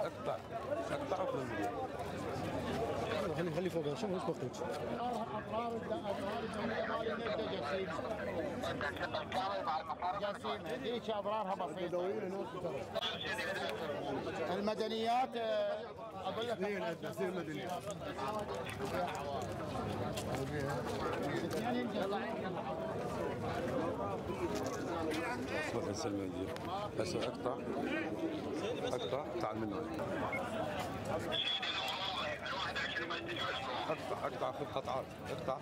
اقطع اقطع في المدير. خلي فوق شوف ايش بقيت. جسيمة هذيك اضرارها بسيطة. المدنيات اقول لك تصير مدنيات. اصبر هسه المدير. هسه اقطع تعال منه. اقطع في القطعات اقطع.